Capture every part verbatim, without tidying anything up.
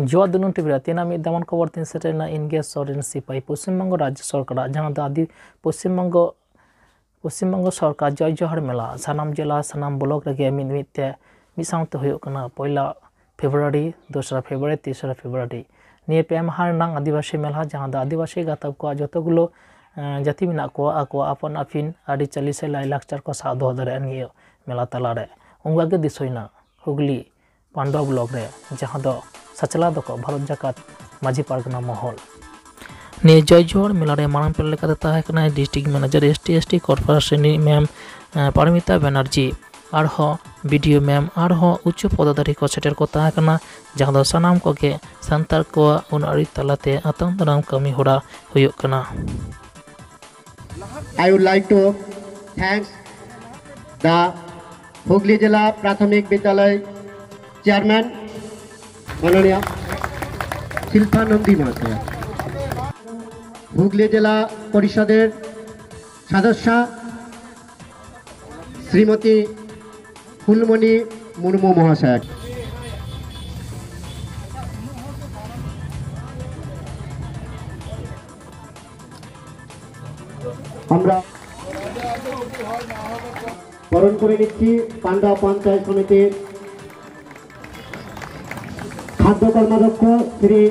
ᱡᱚᱦᱟᱨ ᱫᱩᱞᱩᱱ ᱴᱤᱵᱷᱤ ᱨᱮ ᱛᱮᱱᱟᱜ ᱢᱤᱫ ᱫᱟᱢᱟᱱ ᱠᱷᱚᱵᱚᱨ ᱛᱤᱧ ᱥᱮᱴᱮᱨ ᱮᱱᱟ᱾ ᱤᱱ ᱜᱮᱥ ᱥᱚᱨᱮᱱ ᱥᱤᱯᱟᱹᱦᱤ ᱯᱚᱥᱪᱤᱢ ᱵᱚᱝᱜᱚ ᱨᱟᱡᱽᱡᱚ ᱥᱚᱨᱠᱟᱨᱟᱜ, ᱡᱟᱦᱟᱸ ᱫᱚ ᱟᱹᱫᱤ ᱯᱚᱥᱪᱤᱢ ᱵᱚᱝᱜᱚ ᱯᱚᱥᱪᱤᱢ ᱵᱚᱝᱜᱚ ᱥᱚᱨᱠᱟᱨ ᱡᱚᱭ ᱡᱚᱦᱟᱨ ᱢᱮᱞᱟ ᱥᱟᱱᱟᱢ ᱡᱮᱞᱟ, ᱥᱟᱱᱟᱢ ᱵᱞᱚᱠ ᱨᱮᱜᱮ ᱢᱤᱫ ᱢᱤᱫ ᱛᱮ ᱢᱤᱫ ᱥᱟᱶᱛᱮ ᱦᱩᱭᱩᱜ ᱠᱟᱱᱟ᱾ ᱯᱚᱭᱞᱟ ᱯᱷᱮᱵᱽᱨᱩᱣᱟᱨᱤ, ᱫᱚᱥᱨᱟ ᱯᱷᱮᱵᱽᱨᱩᱣᱟᱨᱤ, ᱛᱮᱥᱨᱟ ᱯᱷᱮᱵᱽᱨᱩᱣᱟᱨᱤ, ᱱᱤᱭᱟᱹ ᱯᱮ ᱢᱟᱦᱟ ᱨᱮᱱᱟᱜ ᱟᱹᱫᱤᱵᱟᱹᱥᱤ ᱢᱮᱞᱟ, ᱡᱟᱦᱟᱸ ᱫᱚ ᱟᱹᱫᱤᱵᱟᱹᱥᱤ ᱜᱟᱛᱟᱠ ᱠᱚᱣᱟᱜ ᱡᱚᱛᱚ ᱜᱩᱞᱳ, ᱮᱸ, ᱡᱟᱹᱛᱤ ᱢᱮᱱᱟᱜ ᱠᱚᱣᱟ, ᱟᱠᱚᱣᱟᱜ ᱟᱯᱟᱱ ᱟᱹᱯᱤᱱ ᱟᱹᱨᱤᱪᱟᱹᱞᱤ ᱥᱮ ᱞᱟᱭᱼᱞᱟᱠᱪᱟᱨ ᱠᱚ ᱥᱟᱵ ᱫᱚᱦᱚ ᱫᱟᱲᱮᱭᱟᱜᱼᱟ ᱱᱤᱭᱟᱹ ᱢᱮᱞᱟ ᱛᱟᱞᱟᱨᱮ᱾ ᱚᱱᱠᱟ ᱜᱮ ᱫᱤᱥᱟᱹᱭᱱᱟ ᱦᱩᱜᱽᱞᱤ ᱯᱟᱱᱰᱩᱣᱟ ᱵᱞᱚᱠ ᱨᱮ, ᱡᱟᱦᱟᱸ ᱫᱚ ᱥᱟᱪᱞᱟ ᱫᱚᱠᱚ ᱵᱷᱟᱨᱚᱛ ᱡᱟᱠᱟᱛ ᱢᱟᱹᱡᱷᱤ ᱯᱟᱨᱜᱟᱱᱟ ᱢᱚᱦᱚᱞ᱾ ᱱᱤᱭᱟᱹ ᱡᱚᱭ ᱡᱚᱦᱟᱨ ᱢᱮᱞᱟ ᱨᱮ ᱢᱟᱨᱟᱝ ᱯᱮᱲᱟ ᱞᱮᱠᱟᱛᱮ ᱛᱟᱦᱮᱸ ᱠᱟᱱᱟᱭ district manager S T S T corporation ᱨᱤᱱᱤᱡ ᱢᱮᱢ, ᱮᱸ, ᱯᱟᱨᱢᱤᱛᱟ ᱵᱮᱱᱟᱨᱡᱤ, ᱟᱨᱦᱚᱸ ᱵᱤ ᱰᱤ ᱳ ᱢᱮᱢ, ᱟᱨᱦᱚᱸ ᱩᱪᱪᱚ ᱯᱚᱫᱟᱫᱷᱟᱨᱤ ᱠᱚ ᱥᱮᱴᱮᱨ ᱠᱚ ᱛᱟᱦᱮᱸ ᱠᱟᱱᱟ, ᱡᱟᱦᱟᱸ ᱫᱚ ᱥᱟᱱᱟᱢ ᱠᱚᱜᱮ ᱥᱟᱱᱛᱟᱲ ᱠᱚᱣᱟᱜ ᱟᱹᱱ ᱟᱹᱨᱤ ᱛᱟᱞᱟᱛᱮ ᱟᱛᱟᱝ ᱫᱟᱨᱟᱢ ᱠᱟᱹᱢᱤ ᱦᱚᱨᱟ ᱦᱩᱭᱩᱜ ᱠᱟᱱᱟ᱾ I would like to thanks the Hooghly ᱡᱮᱞᱟ ᱯᱨᱟᱛᱷᱚᱢᱤᱠ ᱵᱤᱫᱽᱫᱟᱞᱚᱭ ᱪᱮᱭᱟᱨᱢᱮᱱ ᱢᱟᱱᱚᱱᱤᱭᱟ ᱥᱤᱞᱯᱟ ᱱᱚᱱᱫᱤ ᱢᱚᱦᱟᱥᱚᱭ, ᱦᱩᱜᱽᱞᱤ ᱡᱮᱞᱟ ᱯᱚᱨᱤᱥᱚᱫᱮᱨ ᱥᱚᱫᱚᱥᱥᱟ ᱥᱨᱤᱢᱚᱛᱤ ᱯᱷᱩᱞᱢᱚᱱᱤ ᱢᱩᱨᱢᱩ ᱢᱚᱦᱟᱥᱚᱭ। আমরা বরণ করে নিচ্ছি পান্ডা পঞ্চায়েত সমিতির খাদ্য কর্মাধ্যক্ষ শ্রী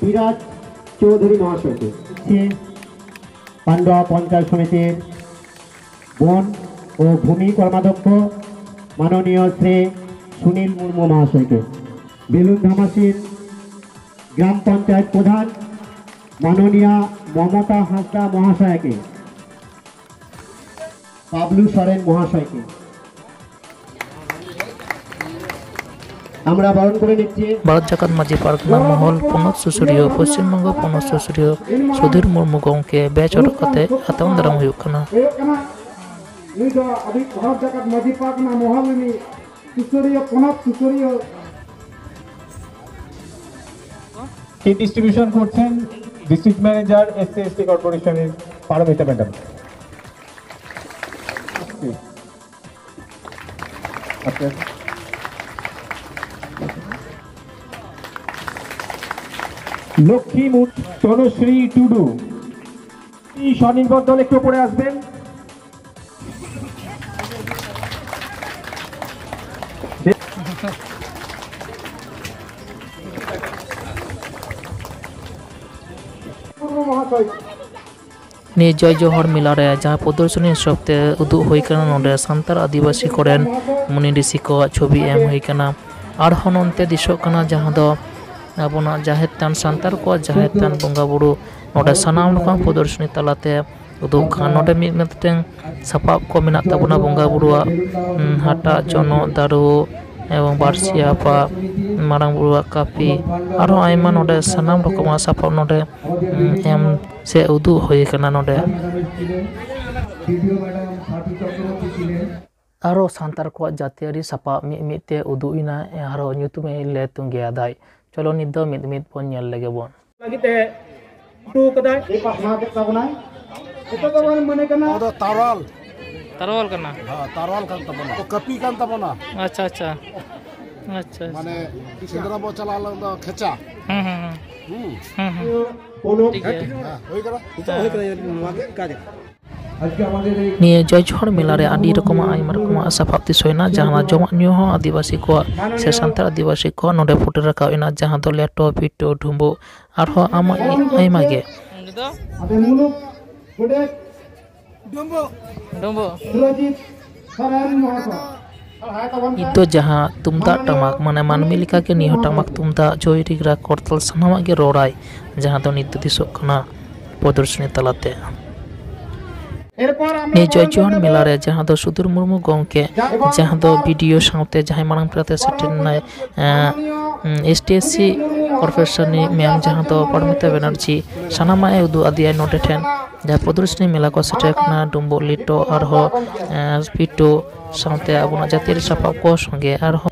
বিরাজ চৌধুরী মহাশয়কে। পান্ডা পঞ্চায়েত সমিতির বন ও ভূমি কর্মাধ্যক্ষ মাননীয় শ্রী সুনীল মুর্মু মহাশয়কে। বেলুন ধামাসির গ্রাম পঞ্চায়েত প্রধান মাননীয়া মমতা হাঁসদা মহাশয়কে, বাবলু সরেন মহাশয়কে আমরা বরণ করে নিচ্ছি। ᱵᱷᱟᱨᱚᱛ ᱡᱟᱠᱟᱛ ᱢᱟᱹᱡᱷᱤ ᱯᱟᱨᱜᱟᱱᱟ ᱢᱚᱦᱚᱞ, ᱯᱚᱱᱚᱛ ᱥᱩᱥᱟᱹᱨᱤᱭᱟᱹ, ᱯᱚᱥᱪᱤᱢ ᱵᱚᱝᱜᱚ ᱯᱚᱱᱚᱛ ᱥᱩᱥᱟᱹᱨᱤᱭᱟᱹ ᱥᱩᱫᱷᱤᱨ ᱢᱩᱨᱢᱩ ᱜᱚᱢᱠᱮ ᱵᱮᱪ ᱦᱚᱨᱚᱜ ᱠᱟᱛᱮ ᱟᱛᱟᱝ ᱫᱟᱨᱟᱢ ᱦᱩᱭᱩᱜ ᱠᱟᱱᱟ᱾ ᱦᱩᱭᱩᱜ ᱠᱟᱱᱟ, ᱱᱩᱭ ᱫᱚ ᱟᱵᱚ ᱵᱷᱟᱨᱚᱛ ᱡᱟᱠᱟᱛ ᱢᱟᱹᱡᱷᱤ ᱯᱟᱨᱜᱟᱱᱟ ᱢᱚᱦᱚᱞ ᱨᱤᱱᱤᱡ ᱥᱩᱥᱟᱹᱨᱤᱭᱟᱹ, ᱯᱚᱱᱚᱛ ᱥᱩᱥᱟᱹᱨᱤᱭᱟᱹ। এই ডিস্ট্রিবিউশন করছেন ডিস্ট্রিক্ট ম্যানেজার এসসি এসটি কর্পোরেশনের পারমিতা ম্যাডাম। আচ্ছা। লক্ষ্মী মুর-, তনুশ্রী টুডু। এই স্বনির্ভর দল একটু পরে আসবেন। মুর্মু মহাশয়। ᱱᱤᱭᱟᱹ ᱡᱚᱭ ᱡᱚᱦᱚᱨ ᱢᱮᱞᱟ ᱨᱮ ᱡᱟᱦᱟᱸ ᱯᱨᱚᱫᱚᱨᱥᱚᱱᱤ ᱦᱤᱥᱟᱹᱵ ᱛᱮ ᱩᱫᱩᱜ ᱦᱩᱭ ᱠᱟᱱᱟ, ᱱᱚᱰᱮ ᱥᱟᱱᱛᱟᱲ ᱟᱹᱫᱤᱵᱟᱹᱥᱤ ᱠᱚᱨᱮᱱ ᱢᱩᱱᱤ ᱨᱤᱥᱤ ᱠᱚᱣᱟᱜ ᱪᱷᱚᱵᱤ ᱮᱢ ᱦᱩᱭ ᱠᱟᱱᱟ᱾ ᱟᱨᱦᱚᱸ ᱱᱚᱱᱛᱮ ᱫᱤᱥᱚᱜ ᱠᱟᱱᱟ ᱡᱟᱦᱟᱸ ᱫᱚ ᱟᱵᱚᱱᱟᱜ ᱡᱟᱦᱮᱨ ᱛᱷᱟᱱ, ᱥᱟᱱᱛᱟᱲ ᱠᱚᱣᱟᱜ ᱡᱟᱦᱮᱨ ᱛᱷᱟᱱ ᱵᱚᱸᱜᱟ ᱵᱩᱨᱩ ᱱᱚᱰᱮ ᱥᱟᱱᱟᱢ ᱨᱚᱠᱚᱢ ᱯᱨᱚᱫᱚᱨᱥᱚᱱᱤ ᱛᱟᱞᱟᱛᱮ ᱩᱫᱩᱜ ᱠᱟᱱᱟ᱾ ᱱᱚᱰᱮ ᱢᱤᱫ ᱢᱤᱫᱴᱮᱱ ᱥᱟᱯᱟᱵ ᱠᱚ ᱢᱮᱱᱟᱜ ᱛᱟᱵᱚᱱᱟ ᱵᱚᱸᱜᱟ ᱵᱩᱨᱩᱣᱟᱜ, ᱩᱸ, ᱦᱟᱴᱟᱜ, ᱡᱚᱱᱚᱜ, ᱫᱟᱹᱨᱩᱵ, ᱮᱵᱚᱝ ᱵᱟᱹᱨᱥᱤ ᱦᱟᱯᱟ, ᱢᱟᱨᱟᱝ ᱵᱩᱨᱩᱣᱟᱜ ᱠᱟᱹᱯᱤ, ᱟᱨᱦᱚᱸ ᱟᱭᱢᱟ ᱱᱚᱰᱮ ᱥᱟᱱᱟᱢ ᱨᱚᱠᱚᱢᱟᱜ ᱥᱟᱯᱟᱵ ᱱᱚᱰᱮ, ᱩᱸ, ᱮᱢ ᱥᱮ ᱩᱫᱩᱜ ᱦᱩᱭ ᱟᱠᱟᱱᱟ ᱱᱚᱰᱮ᱾ ᱟᱨᱦᱚᱸ ᱥᱟᱱᱛᱟᱲ ᱠᱚᱣᱟᱜ ᱡᱟᱹᱛᱤᱭᱟᱹᱨᱤ ᱥᱟᱯᱟᱵ ᱢᱤᱫ ᱢᱤᱫ ᱛᱮ ᱩᱫᱩᱜ ᱮᱱᱟ, ᱟᱨᱦᱚᱸ ᱧᱩᱛᱩᱢ ᱮ ᱞᱮ ᱛᱚᱸᱜᱮ ᱟᱫᱟᱭ᱾ ᱪᱚᱞᱚ ᱱᱤᱛ ᱫᱚ ᱢᱤᱫ ᱢᱤᱫ ᱵᱚᱱ ᱧᱮᱞ ᱞᱮᱜᱮ ᱵᱚᱱ᱾ ᱞᱟᱹᱜᱤᱫ ᱛᱮ ᱩᱰᱩᱠ ᱠᱟᱫᱟᱭ᱾ ᱮ ᱯᱟᱥᱱᱟᱣ ᱠᱮᱫ ᱛᱟᱵᱚᱱᱟᱭ᱾ ᱱᱤᱛᱚᱜ ᱫᱚᱵᱚᱱ ᱢᱚᱱᱮ ᱠᱟᱱᱟ᱾ ᱱᱚᱣᱟ ᱫᱚ ᱛᱟᱨᱣᱟᱞ᱾ ᱛᱟᱨᱣᱟᱞ ᱠᱟᱱᱟ᱾ ᱦᱮᱸ, ᱛᱟᱨᱣᱟᱞ ᱠᱟᱱ ᱛᱟᱵᱚᱱᱟ᱾ ᱠᱟᱹᱯᱤ ᱠᱟᱱ ᱛᱟᱵᱚᱱᱟ᱾ ᱟᱪᱪᱷᱟ, ᱟᱪᱪᱷᱟ᱾ ᱟᱪᱪᱷᱟ, ᱟᱪᱪᱷᱟ᱾ ᱢᱟᱱᱮ ᱥᱮᱸᱫᱽᱨᱟ ᱵᱚ ᱪᱟᱞᱟᱣ ᱞᱮᱱ ᱫᱚ ᱠᱷᱮᱪᱟ᱾ ᱦᱩᱸ, ᱦᱩᱸ, ᱦᱩᱸ᱾ ᱦᱩᱸ᱾ ᱦᱩᱸ᱾ ᱴᱷᱤᱠ ᱜᱮᱭᱟ᱾ ᱦᱮᱸ, ᱦᱩᱭ ᱠᱟᱱᱟ᱾ ᱱᱤᱛᱚᱜ ᱦᱩᱭ ᱠᱟᱱᱟ, ᱱᱚᱣᱟ ᱜᱮ ᱠᱟᱡᱽ᱾ ᱱᱤᱭᱟᱹ ᱡᱚᱭ ᱡᱚᱦᱚᱨ ᱢᱮᱞᱟ ᱨᱮ ᱟᱹᱰᱤ ᱨᱚᱠᱚᱢᱟᱜ, ᱟᱭᱢᱟ ᱨᱚᱠᱚᱢᱟᱜ ᱥᱟᱯᱟᱵ ᱛᱤᱥᱚᱜ ᱮᱱᱟ, ᱡᱟᱦᱟᱸ ᱡᱚᱢᱟᱜ ᱧᱩ ᱦᱚᱸ ᱟᱹᱫᱤᱵᱟᱹᱥᱤ ᱠᱚᱣᱟᱜ ᱥᱮ ᱥᱟᱱᱛᱟᱲ ᱟᱹᱫᱤᱵᱟᱹᱥᱤ ᱠᱚᱣᱟᱜ ᱱᱚᱰᱮ ᱯᱷᱩᱴᱮᱞ ᱨᱟᱠᱟᱵ ᱮᱱᱟ, ᱡᱟᱦᱟᱸ ᱫᱚ ᱞᱮᱴᱚ, ᱯᱤᱴᱷᱟᱹ, ᱰᱩᱸᱵᱩᱜ, ᱟᱨᱦᱚᱸ ᱟᱢᱟᱜ ᱟᱭᱢᱟ ᱜᱮ᱾ ᱟᱫᱚ ᱢᱩᱞᱩᱠ ᱜᱚᱰᱮᱛ ᱰᱩᱢᱵᱩᱜ᱾ ᱰᱩᱢᱵᱩᱜ᱾ ᱥᱩᱨᱚᱡᱤᱛ ᱥᱚᱨᱮᱱ ᱢᱚᱦᱟᱥᱚᱭ᱾ ᱱᱤᱛ ᱫᱚ ᱡᱟᱦᱟᱸ ᱛᱩᱢᱫᱟᱜ ᱴᱟᱢᱟᱠ, ᱢᱟᱱᱮ ᱢᱟᱹᱱᱢᱤ ᱞᱮᱠᱟᱜᱮ ᱱᱤᱭᱟᱹ ᱦᱚᱸ ᱴᱟᱢᱟᱠ ᱛᱩᱢᱫᱟᱜ, ᱡᱷᱚᱭ, ᱨᱮᱜᱽᱲᱟ, ᱠᱚᱨᱛᱟᱞ, ᱥᱟᱱᱟᱢᱟᱜ ᱜᱮ ᱨᱚᱲᱟᱭ, ᱡᱟᱦᱟᱸ ᱫᱚ ᱱᱤᱛ ᱫᱚ ᱫᱤᱥᱚᱜ ᱠᱟᱱᱟ ᱯᱨᱚᱫᱚᱨᱥᱚᱱᱤ ᱛᱟᱞᱟᱛᱮ᱾ ᱱᱤᱭᱟᱹ ᱡᱚᱭ ᱡᱚᱦᱟᱨ ᱢᱮᱞᱟ ᱨᱮ ᱡᱟᱦᱟᱸ ᱫᱚ ᱥᱩᱫᱷᱤᱨ ᱢᱩᱨᱢᱩ ᱜᱚᱢᱠᱮ, ᱡᱟᱦᱟᱸ ᱫᱚ ᱵᱤ ᱰᱤ ᱳ ᱥᱟᱶᱛᱮ ᱡᱟᱦᱟᱸᱭ ᱢᱟᱲᱟᱝ ᱯᱮᱲᱟ ᱛᱮ ᱥᱮᱴᱮᱨ ᱞᱮᱱᱟᱭ, ᱮᱸ, S T S C corporation ᱨᱤᱱᱤᱡ ᱢᱮᱢ, ᱡᱟᱦᱟᱸ ᱫᱚ ᱯᱚᱨᱢᱤᱛᱟ ᱵᱮᱱᱟᱨᱡᱤ, ᱥᱟᱱᱟᱢᱟᱜ ᱮ ᱩᱫᱩᱜ ᱟᱫᱮᱭᱟ ᱱᱚᱰᱮ ᱴᱷᱮᱱ᱾ ᱡᱟᱦᱟᱸ ᱯᱨᱚᱫᱚᱨᱥᱚᱱᱤ ᱢᱮᱞᱟ ᱠᱚ ᱥᱮᱴᱮᱨ ᱠᱟᱱᱟ, ᱰᱩᱢᱵᱩᱜ ᱞᱮᱴᱚ, ᱟᱨᱦᱚᱸ, ᱮᱸ, ᱯᱤᱴᱷᱟᱹ ᱥᱟᱶᱛᱮ ᱟᱵᱚᱱᱟᱜ ᱡᱟᱹᱛᱤᱭᱟᱹᱨᱤ ᱥᱟᱯᱟᱵ ᱠᱚ ᱥᱚᱸᱜᱮ ᱟᱨᱦᱚᱸ᱾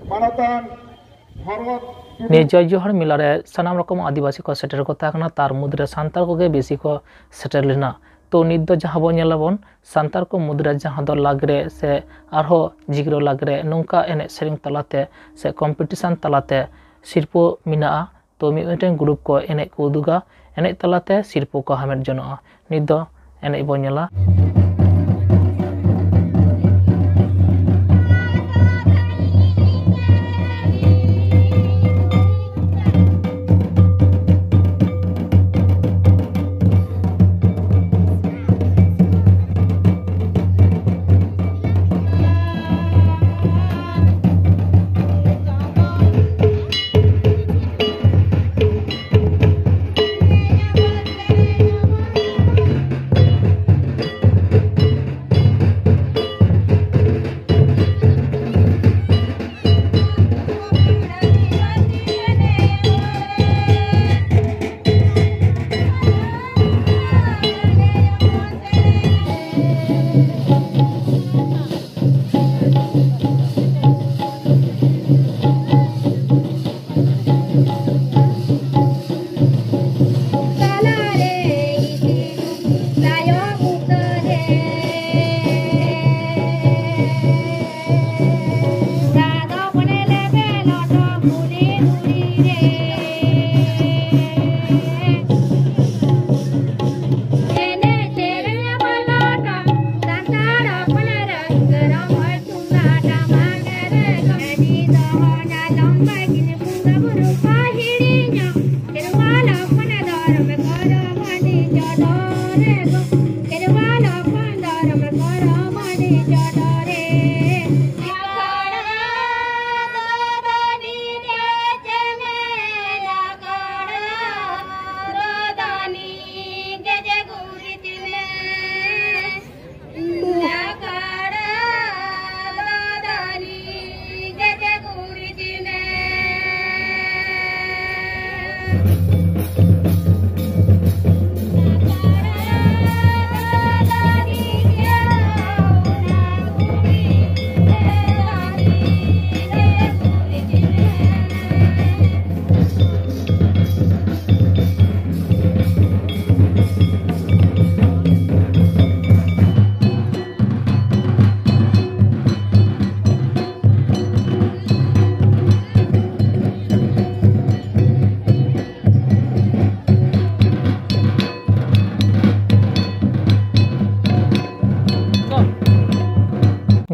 ᱱᱤᱭᱟᱹ ᱡᱚᱭ ᱡᱚᱦᱟᱨ ᱢᱮᱞᱟ ᱨᱮ ᱥᱟᱱᱟᱢ ᱨᱚᱠᱚᱢ ᱟᱹᱫᱤᱵᱟᱹᱥᱤ ᱠᱚ ᱥᱮᱴᱮᱨ ᱠᱚ ᱛᱟᱦᱮᱸ ᱠᱟᱱᱟ, ᱛᱟᱨ ᱢᱩᱫᱽᱨᱮ ᱥᱟᱱᱛᱟᱲ ᱠᱚᱜᱮ ᱵᱮᱥᱤ ᱠᱚ ᱥᱮᱴᱮᱨ ᱞᱮᱱᱟ᱾ ᱛᱚ ᱱᱤᱛ ᱫᱚ ᱡᱟᱦᱟᱸ ᱵᱚᱱ ᱧᱮᱞᱟᱵᱚᱱ, ᱥᱟᱱᱛᱟᱲ ᱠᱚ ᱢᱩᱫᱽᱨᱮ ᱡᱟᱦᱟᱸ ᱫᱚ ᱞᱟᱜᱽᱲᱮ ᱥᱮ ᱟᱨᱦᱚᱸ ᱡᱤᱜᱽᱨᱟᱹ ᱞᱟᱜᱽᱲᱮ, ᱱᱚᱝᱠᱟ ᱮᱱᱮᱡ ᱥᱮᱨᱮᱧ ᱛᱟᱞᱟᱛᱮ ᱥᱮ ᱠᱚᱢᱯᱤᱴᱤᱥᱚᱱ ᱛᱟᱞᱟᱛᱮ ᱥᱤᱨᱯᱟᱹ ᱢᱮᱱᱟᱜᱼᱟ᱾ ᱛᱚ ᱢᱤᱫ ᱢᱤᱫᱴᱮᱱ ᱜᱨᱩᱯ ᱠᱚ ᱮᱱᱮᱡ ᱠᱚ ᱩᱫᱩᱜᱟ, ᱮᱱᱮᱡ ᱛᱟᱞᱟᱛᱮ ᱥᱤᱨᱯᱟᱹ ᱠᱚ ᱦᱟᱢᱮᱴ ᱡᱚᱱᱚᱜᱼᱟ᱾ ᱱᱤᱛ ᱫᱚ ᱮᱱᱮᱡ ᱵᱚᱱ ᱧᱮᱞᱟ᱾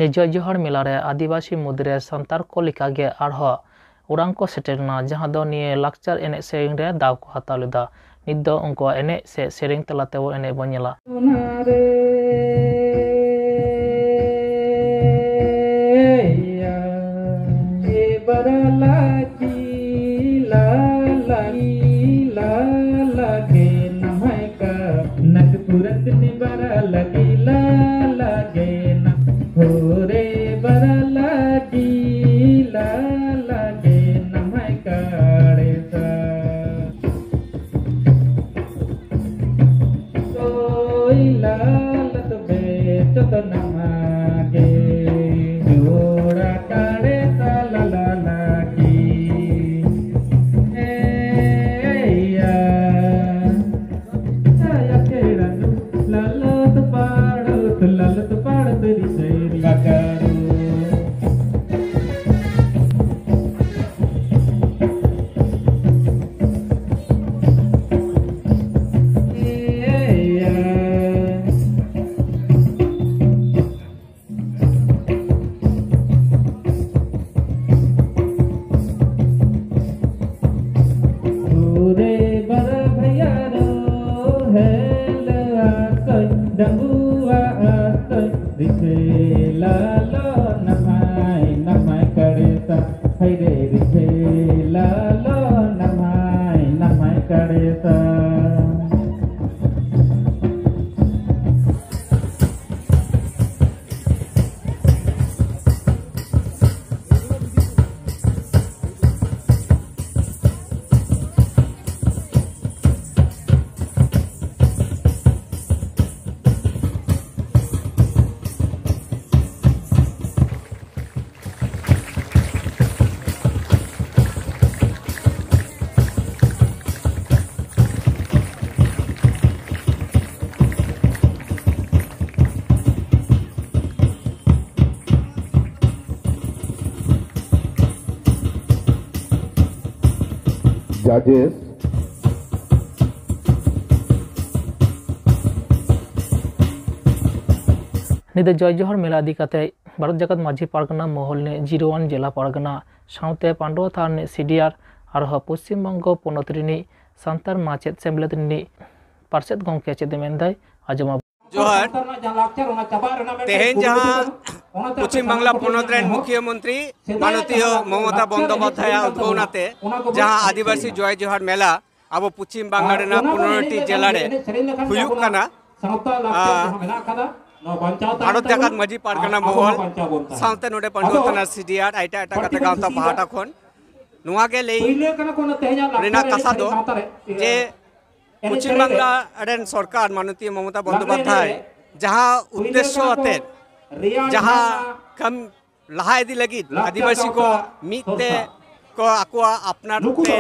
ᱱᱤᱭᱟᱹ ᱡᱚᱭ ᱡᱚᱦᱟᱨ ᱢᱮᱞᱟ ᱨᱮ ᱟᱹᱫᱤᱵᱟᱹᱥᱤ ᱢᱩᱫᱽᱨᱮ ᱥᱟᱱᱛᱟᱲ ᱠᱚ ᱞᱮᱠᱟᱜᱮ ᱟᱨᱦᱚᱸ ᱚᱲᱟᱝ ᱠᱚ ᱥᱮᱴᱮᱨ ᱞᱮᱱᱟ, ᱡᱟᱦᱟᱸ ᱫᱚ ᱱᱤᱭᱟᱹ ᱞᱟᱠᱪᱟᱨ ᱮᱱᱮᱡ ᱥᱮᱨᱮᱧ ᱨᱮ ᱫᱟᱣ ᱠᱚ ᱦᱟᱛᱟᱣ ᱞᱮᱫᱟ᱾ ᱱᱤᱛ ᱫᱚ ᱩᱱᱠᱩᱣᱟᱜ ᱮᱱᱮᱡ ᱥᱮ ᱥᱮᱨᱮᱧ ᱛᱟᱞᱟ ᱛᱮᱵᱚᱱ ᱮᱱᱮᱡ ᱵᱚᱱ ᱧᱮᱞᱟ᱾ ᱱᱟᱜᱽᱯᱩᱨ ᱨᱤᱱᱤᱡ ᱵᱟᱨᱟ ᱞᱟᱹᱜᱤ ᱞᱟ ᱞᱟᱜᱮ ᱱᱟ, ᱦᱳᱨᱮ ᱵᱟᱨᱟ ᱞᱟᱹᱜᱤ ᱞᱟ ᱞᱟᱜᱮ ᱱᱟᱢᱟᱭ ᱠᱟᱲᱮ ᱥᱟ᱾ ᱳᱭ ᱞᱟ ᱞᱟ ᱛᱚᱵᱮ ᱡᱚᱛᱚ ᱱᱟᱢᱟ ᱜᱮ, ᱡᱳᱲᱟ ᱠᱟᱲᱮ ᱥᱟ ᱞᱟ ᱞᱟ ᱞᱟᱹᱜᱤ᱾ ᱮᱭᱟ᱾ ᱞᱟᱞᱚᱛ ᱯᱟᱲᱚᱛ, ᱞᱟᱞᱚᱛ ᱯᱟᱲᱚᱛ ᱨᱤᱥᱟᱹᱭ ᱨᱤ ᱵᱟᱠᱟᱨᱩ᱾ ᱳᱨᱮ ᱵᱟᱨᱟ ᱵᱷᱟᱭᱟᱨᱳ, ᱦᱮᱞ ᱟᱥᱚᱭ, ᱰᱟᱸᱜᱩᱣᱟ ᱟᱥᱚᱭ, ᱨᱤᱠᱷᱮ ᱞᱟᱞᱚ ᱱᱟᱢᱟᱭ, ᱱᱟᱢᱟᱭ ᱠᱟᱲᱮᱥᱟ, ᱦᱟᱭᱨᱮ ᱨᱤᱠᱷᱮ ᱞᱟᱞᱚ ᱱᱟᱢᱟᱭ, ᱱᱟᱢᱟᱭ ᱠᱟᱲᱮᱥᱟ᱾ Judges. ᱱᱤᱛ ᱫᱚ ᱡᱚᱭ ᱡᱚᱦᱟᱨ ᱢᱮᱞᱟ ᱤᱫᱤ ᱠᱟᱛᱮ ᱵᱷᱟᱨᱚᱛ ᱡᱟᱠᱟᱛ ᱢᱟᱹᱡᱷᱤ ᱯᱟᱨᱜᱟᱱᱟ ᱢᱚᱦᱚᱞ ᱨᱤᱱᱤᱡ ᱡᱤᱨᱟᱹᱣᱟᱱ ᱡᱮᱞᱟ ᱯᱟᱨᱜᱟᱱᱟ ᱥᱟᱶᱛᱮ ᱯᱟᱺᱰᱩᱣᱟ ᱛᱷᱟᱱ ᱨᱤᱱᱤᱡ ᱥᱤᱰᱤᱟᱨ ᱟᱨᱦᱚᱸ ᱯᱚᱥᱪᱤᱢ ᱵᱚᱝᱜᱚ ᱯᱚᱱᱚᱛ ᱨᱤᱱᱤᱡ ᱥᱟᱱᱛᱟᱲ ᱢᱟᱪᱮᱫ ᱥᱮᱢᱞᱮᱫ ᱨᱤᱱᱤᱡ ᱯᱟᱨᱥᱮᱛ ᱜᱚᱢᱠᱮ ᱪᱮᱫ ᱮ ᱢᱮᱱᱫᱟᱭ, ᱟᱸᱡᱚᱢ ᱟᱵᱚᱱ᱾ ᱡᱚᱦᱟᱨ᱾ ᱛᱮᱦᱮᱧ ᱡᱟᱦᱟᱸ ᱯᱚᱪᱷᱤᱢ ᱵᱟᱝᱞᱟ ᱯᱚᱱᱚᱛ ᱨᱮᱱ ᱢᱩᱠᱷᱤᱭᱟᱹ ᱢᱚᱱᱛᱨᱤ ᱢᱟᱱᱚᱛᱤᱭᱚ ᱢᱚᱢᱚᱛᱟ ᱵᱚᱱᱫᱚᱯᱟᱫᱷᱭᱟᱭ ᱩᱫᱽᱜᱟᱹᱣ ᱟᱛᱮ ᱡᱟᱦᱟᱸ ᱟᱹᱫᱤᱵᱟᱹᱥᱤ ᱡᱚᱭ ᱡᱚᱦᱟᱨ ᱢᱮᱞᱟ ᱟᱵᱚ ᱯᱚᱪᱷᱤᱢ ᱵᱟᱝᱞᱟ ᱨᱮᱱᱟᱜ ᱯᱚᱱᱨᱚ ᱴᱤ ᱡᱮᱞᱟ ᱨᱮ ᱦᱩᱭᱩᱜ ᱠᱟᱱᱟ, ᱟᱨ ᱵᱷᱟᱨᱚᱛ ᱡᱟᱠᱟᱛ ᱢᱟᱹᱡᱷᱤ ᱯᱟᱨᱜᱟᱱᱟ ᱢᱚᱦᱚᱞ ᱥᱟᱶᱛᱮ ᱱᱚᱰᱮ ᱯᱟᱺᱰᱩᱣᱟ ᱛᱷᱟᱱᱟ ᱥᱤᱰᱤᱟᱨ ᱟᱨ ᱮᱴᱟᱜ ᱮᱴᱟᱜ ᱜᱟᱛᱮ ᱜᱟᱶᱛᱟ ᱯᱟᱦᱴᱟ ᱠᱷᱚᱱ ᱱᱚᱣᱟ ᱜᱮ ᱞᱟᱹᱭ ᱨᱮᱱᱟᱜ ᱠᱟᱛᱷᱟ ᱫᱚ ᱡᱮ ᱯᱚᱪᱷᱤᱢ ᱵᱟᱝᱞᱟ ᱨᱮᱱ ᱥᱚᱨᱠᱟᱨ ᱢᱟᱱᱚᱛᱤᱭᱚ ᱢᱚᱢᱚᱛᱟ ᱵᱚᱱᱫᱚᱯᱟᱫᱷᱭᱟᱭ ᱡᱟᱦᱟᱸ ᱩᱫᱽᱫᱮᱥᱥᱚ ᱟᱛᱮ ᱡᱟᱦᱟᱸ ᱠᱟᱹᱢᱤ ᱞᱟᱦᱟ ᱤᱫᱤ ᱞᱟᱹᱜᱤᱫ ᱟᱹᱫᱤᱵᱟᱹᱥᱤ ᱠᱚ ᱢᱤᱫ ᱛᱮ ᱠᱚ ᱟᱠᱚᱣᱟᱜ ᱟᱯᱱᱟᱨ ᱛᱮ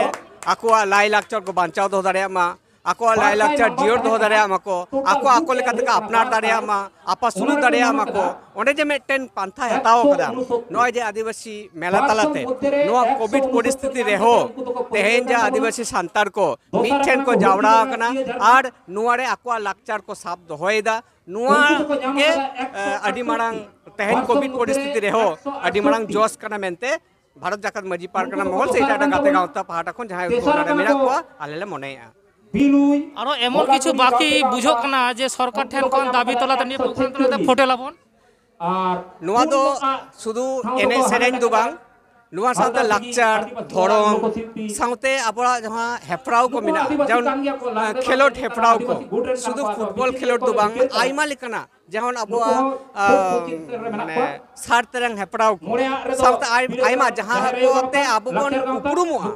ᱟᱠᱚᱣᱟᱜ ᱞᱟᱭᱼᱞᱟᱠᱪᱟᱨ ᱠᱚ ᱵᱟᱧᱪᱟᱣ ᱫᱚᱦᱚ ᱫᱟᱲᱮᱭᱟᱜ ᱢᱟ, ᱟᱠᱚᱣᱟᱜ ᱞᱟᱭᱼᱞᱟᱠᱪᱟᱨ ᱡᱤᱭᱟᱹᱲ ᱫᱚᱦᱚ ᱫᱟᱲᱮᱭᱟᱜ ᱢᱟᱠᱚ, ᱟᱠᱚ ᱟᱠᱚ ᱞᱮᱠᱟ ᱛᱮᱠᱚ ᱟᱯᱱᱟᱨ ᱫᱟᱲᱮᱭᱟᱜ ᱢᱟ, ᱟᱯᱟᱥᱩᱞ ᱫᱟᱲᱮᱭᱟᱜ ᱢᱟᱠᱚ᱾ ᱚᱸᱰᱮ ᱡᱮ ᱢᱤᱫᱴᱮᱱ ᱯᱟᱱᱛᱷᱟᱭ ᱦᱟᱛᱟᱣ ᱟᱠᱟᱫᱟ, ᱱᱚᱜᱼᱚᱭ ᱡᱮ ᱟᱹᱫᱤᱵᱟᱹᱥᱤ ᱢᱮᱞᱟ ᱛᱟᱞᱟᱛᱮ ᱱᱚᱣᱟ ᱠᱳᱵᱷᱤᱰ ᱯᱚᱨᱤᱥᱛᱷᱤᱛᱤ ᱨᱮᱦᱚᱸ ᱛᱮᱦᱮᱧ ᱡᱟᱦᱟᱸ ᱟᱹᱫᱤᱵᱟᱹᱥᱤ ᱥᱟᱱᱛᱟᱲ ᱠᱚ ᱢᱤᱫ ᱴᱷᱮᱱ ᱠᱚ ᱡᱟᱣᱨᱟ ᱟᱠᱟᱱᱟ ᱟᱨ ᱱᱚᱣᱟ ᱨᱮ ᱟᱠᱚᱣᱟᱜ ᱞᱟᱠᱪᱟᱨ ᱠᱚ ᱥᱟᱵ ᱫᱚᱦᱚᱭᱮᱫᱟ, ᱱᱚᱣᱟ ᱜᱮ ᱮ, ᱟᱹᱰᱤ ᱢᱟᱨᱟᱝ ᱛᱮᱦᱮᱧ ᱠᱳᱵᱷᱤᱰ ᱯᱚᱨᱤᱥᱛᱷᱤᱛᱤ ᱨᱮᱦᱚᱸ ᱟᱹᱰᱤ ᱢᱟᱨᱟᱝ ᱡᱚᱥ ᱠᱟᱱᱟ ᱢᱮᱱᱛᱮ ᱵᱷᱟᱨᱚᱛ ᱡᱟᱠᱟᱛ ᱢᱟᱹᱡᱷᱤ ᱯᱟᱨᱜᱟᱱᱟ ᱢᱚᱦᱚᱞ ᱥᱮ ᱮᱴᱟᱜ ᱮᱴᱟᱜ ᱜᱟᱛᱮ ᱜᱟᱶᱛᱟ ᱯᱟᱦᱴᱟ ᱠᱷᱚᱱ ᱡᱟᱦᱟᱸᱭ ᱠᱚ ᱱᱚᱰᱮ ᱢᱮᱱᱟᱜ ᱠᱚᱣᱟ, ᱟᱞᱮ ᱞᱮ ᱢᱚᱱᱮᱭᱮᱫᱼᱟ᱾ ᱟᱨᱚ ᱮᱢᱚᱱ ᱠᱤᱪᱷᱩ ᱵᱟᱹᱠᱤ ᱵᱩᱡᱷᱟᱹᱜ ᱠᱟᱱᱟ ᱡᱮ ᱥᱚᱨᱠᱟᱨ ᱴᱷᱮᱱ ᱠᱷᱚᱱ ᱫᱟᱹᱵᱤ ᱛᱟᱞᱟᱛᱮ ᱱᱤᱭᱟᱹ ᱯᱨᱳᱜᱨᱟᱢ ᱛᱟᱞᱟᱛᱮ ᱯᱷᱳᱴᱮᱞ ᱟᱵᱚᱱ᱾ ᱱᱚᱣᱟ ᱫᱚ ᱥᱩᱫᱷᱩ ᱮᱱᱮᱡ ᱥᱮᱨᱮᱧ ᱫᱚ ᱵᱟᱝ, ᱱᱚᱣᱟ ᱥᱟᱶᱛᱮ ᱞᱟᱠᱪᱟᱨ, ᱫᱷᱚᱨᱚᱢ, ᱥᱟᱶᱛᱮ ᱟᱵᱚᱣᱟᱜ ᱡᱟᱦᱟᱸ ᱦᱮᱯᱨᱟᱣ ᱠᱚ ᱢᱮᱱᱟᱜᱼᱟ, ᱡᱮᱢᱚᱱ, ᱮ, ᱠᱷᱮᱞᱳᱰ ᱦᱮᱯᱨᱟᱣ ᱠᱚ, ᱥᱩᱫᱷᱩ ᱯᱷᱩᱴᱵᱚᱞ ᱠᱷᱮᱞᱳᱰ ᱫᱚ ᱵᱟᱝ, ᱟᱭᱢᱟ ᱞᱮᱠᱟᱱᱟᱜ, ᱡᱮᱢᱚᱱ ᱟᱵᱚᱣᱟᱜ, ᱟ, ᱢᱟᱱᱮ, ᱥᱟᱨ ᱛᱮᱨᱟᱝ ᱦᱮᱯᱨᱟᱣ ᱠᱚ, ᱥᱟᱶᱛᱮ ᱟᱭ-, ᱟᱭᱢᱟ ᱡᱟᱦᱟᱸ ᱠᱚᱛᱮ ᱟᱵᱚ ᱵᱚᱱ ᱩᱯᱨᱩᱢᱚᱜᱼᱟ,